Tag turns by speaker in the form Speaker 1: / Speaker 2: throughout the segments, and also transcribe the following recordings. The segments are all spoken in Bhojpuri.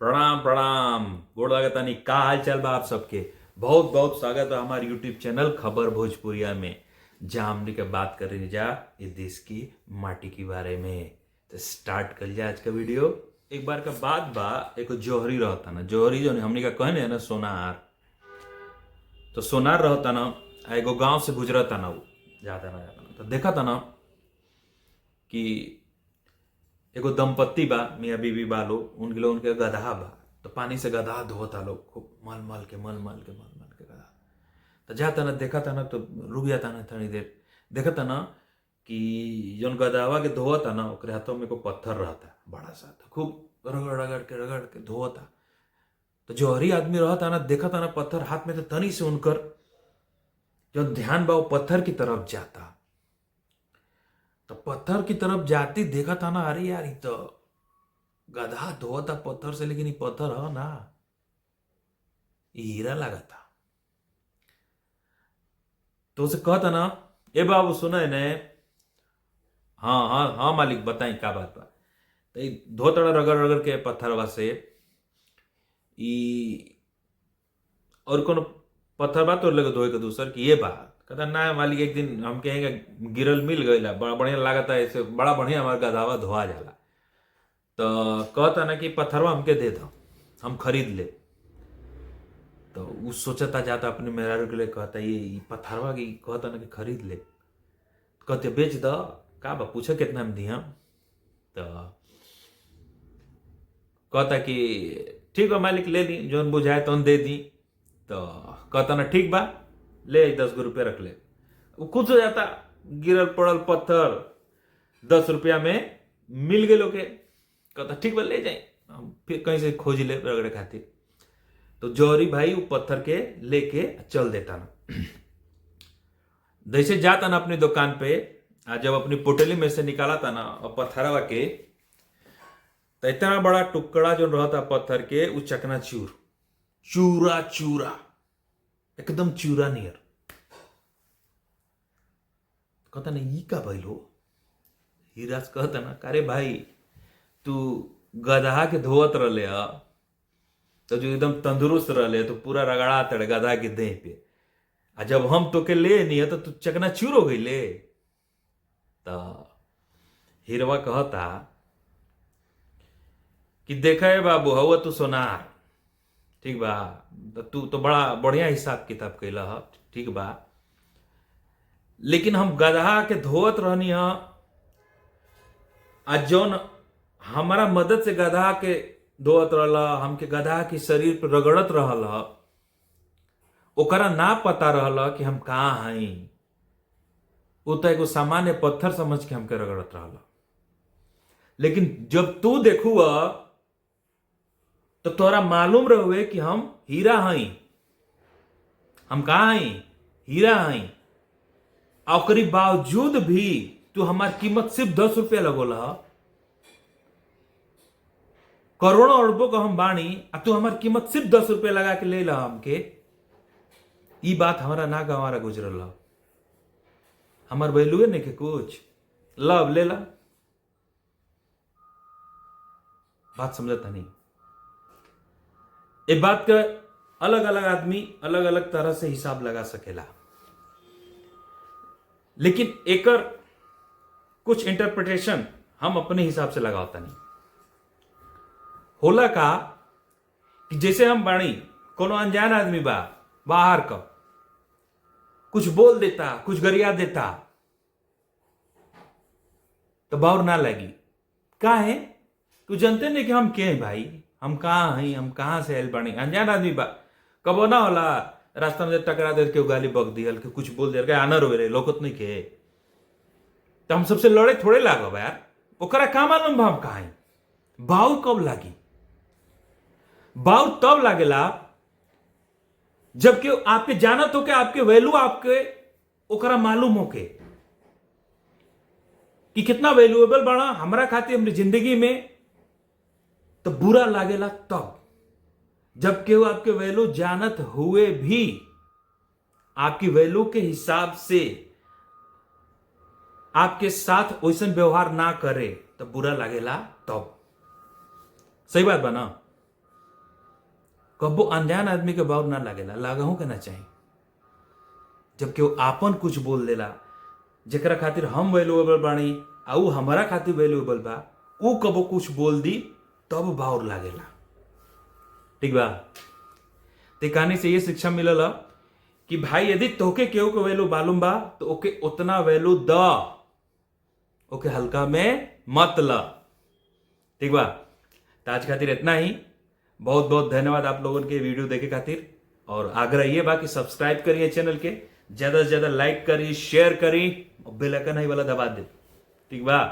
Speaker 1: प्रणाम प्रणाम, गोड़ लागतानी। का हाल चाल बा आप सबके? बहुत बहुत स्वागत है हमारे यूट्यूब चैनल खबर भोजपुरिया में, जहाँ हमने के बात करें जा ये देश की माटी के बारे में। तो स्टार्ट कर जा आज का वीडियो। एक बार का बात बा, एक जौहरी रहता ना, जौहरी जो हमने का कहने है ना सोनार, तो सोनार रहता ना, आ एगो गांव से गुजरता ना, वो जाता ना जाता ना तो देखा था ना कि एगो दंपत्ति बा, मियाँ बीवी बा लोग, उनके लोग उनके गधा बा, तो पानी से गधा धोता लोग खूब मल मल के मल मल के मल मल के गधा। तो जाता ना देखा था ना तो रुक जाता ना थोड़ी देर, देखा था ना कि जौन गधावा के धोता ना ओकरे हाथों में को पत्थर रहता बड़ा सा, तो खूब रगड़ रगड़ के धोता। तो जौहरी आदमी रहता ना, देखा था ना पत्थर हाथ में, तो तनी से उनकर जो ध्यान बा वो पत्थर की तरफ जाता। तो पत्थर की तरफ जाती देखा था ना, अरे यार ये तो गधा धोता पत्थर से, लेकिन ये पत्थर है ना, ये हीरा लगा था। तो उसे कहता ना, ए बाबू सुना है ने? हाँ हाँ हाँ मालिक बताई का बात बा। तो ई धोतड़ा रगड़ रगड़ के पत्थरवा से ई और कोनो पत्थर बा तोर लगे धोए के दूसर कि ये बा? कहता ना मालिक, एक दिन हम कहेंगे गिरल मिल गईला, बड़ा बढ़िया लागता है, ऐसे बड़ा बढ़िया हमारा गधावा धोआ जाला। तो कहता ना कि पत्थरवा हमके दे दो, हम खरीद ले। तो वो सोचता जाता अपने मेहरारू के लिए, कहता ये पत्थरवा की, कहता ना कि खरीद ले। कहते बेच दो, का बा पूछे कितना हम दिया। तो कहता कि ठीक बा मालिक ले ली, जोन बुझाए तोन दे दी। तो कहता ना ठीक बा ले 10 गो रुपया रख ले। वो खुश हो जाता, गिरल पड़ल पत्थर 10 रुपया में मिल गए लोग। कहता ठीक बा ले जाए, हम फिर कहीं से खोज ले रगड़े खातिर। तो जौहरी भाई वो पत्थर के लेके चल देता ना, जैसे जाता ना अपनी दुकान पे, आ जब अपनी पोटली में से निकाला था ना और पत्थरवा के, तो इतना बड़ा टुकड़ा जो रहता पत्थर के, वो चकना चूर चूरा चूरा एकदम चूरा नियर। कहता ना ई का भइल हो? हीरा से कहता ना, अरे भाई तू गधा के धोवत रहले ह, तो जो एकदम तंदुरुस्त रहले तो पूरा रगड़ा तड़े गधा के देह पे, आ जब हम तोके ले नहीं है तो तू चकना चूर हो गई ले। तो हीरवा कहता कि देखा है बाबू हवा तू सोनार, ठीक बा, तो तू तो बड़ा बढ़िया हिसाब किताब कैला ह, ठीक बा, लेकिन हम गधा के धोवत रहनी ह, आ जौन हमारा मदद से गधा के धोवत रहल, हमके गधा के शरीर पर रगड़त रहल, ओकरा ना पता रहल कि हम कहाँ हई, वो तो एगो सामान्य पत्थर समझ के हमके रगड़त रहल। लेकिन जब तू देखुआ तो तोरा मालूम रहुए कि हम हीरा हई, हम कहाँ हई, हीरा हई, आ ओकरी बावजूद भी तू हमार कीमत सिर्फ 10 रुपया लगोला, करोड़ों अरबों का हम बानी, आ तू हमार कीमत सिर्फ 10 रुपया लगा के ले ला हमके। ई बात हमारा ना गंवारा गुजरल, हमार वैल्यूए नहीं के कुछ, लव ले ला। बात समझता नहीं। ये बात का अलग अलग आदमी अलग अलग तरह से हिसाब लगा सकेला, लेकिन एकर कुछ इंटरप्रिटेशन हम अपने हिसाब से लगावता नहीं। होला का कि जैसे हम बाणी, कोनो अनजान आदमी बा बाहर का, कुछ बोल देता, कुछ गरिया देता, तो बाउर ना लगी। का है तू जानते नहीं कि हम के हैं भाई, हम कहाँ हैं, हम कहाँ से आयल बानी, अनजान आदमी बा। कबो ना होला रास्ता में टकरा दे के गाली बक दियल के कुछ बोल दियल के आनर हो रहे लोकत नहीं के, तो हम सबसे लड़े थोड़े लागब यार, ओकरा का मालूम बा हम कहाँ हैं। बाउर कब लागी? बाउर तब लागेला जबकि आपके जानत हो के आपके वैल्यू आपके ओकरा मालूम हो के कि कितना वैल्यूएबल बना हमरा खातिर अपनी जिंदगी में, तो बुरा लागेला तब जब केहू आपके वैल्यू जानत हुए भी आपकी वैल्यू के हिसाब से आपके साथ वैसन व्यवहार ना करे, तो बुरा लागेला तब। सही बात बा ना? कबो अनजान आदमी के बाउर ना लागेला, लागहू के ना चाही। जब केहू आपन कुछ बोल देला जेकरा खातिर हम वैल्यूएबल बानी आ ऊ हमारा खातिर वैल्यूएबल बा, ऊ कबो कुछ बोल दी तब बाउर लागेला। ठीक बा? ते कहानी से ये शिक्षा मिलल ह कि भाई यदि तोके केहू के वैल्यू मालूम बा तो ओके उतना वैल्यू the, okay हल्का में मत ल। ठीक बा? तो आज खातिर इतना ही। बहुत बहुत धन्यवाद आप लोगों के वीडियो देखे खातिर, और आग्रह ये बा कि सब्सक्राइब करिए चैनल के, ज्यादा से ज्यादा लाइक करी, शेयर करी और बेल आइकन ही वाला दबा दे। ठीक बा?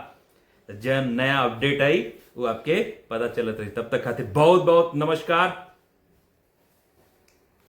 Speaker 1: तो जब नया अपडेट आई वो आपके पता चलत रही। तब तक खातिर बहुत बहुत नमस्कार।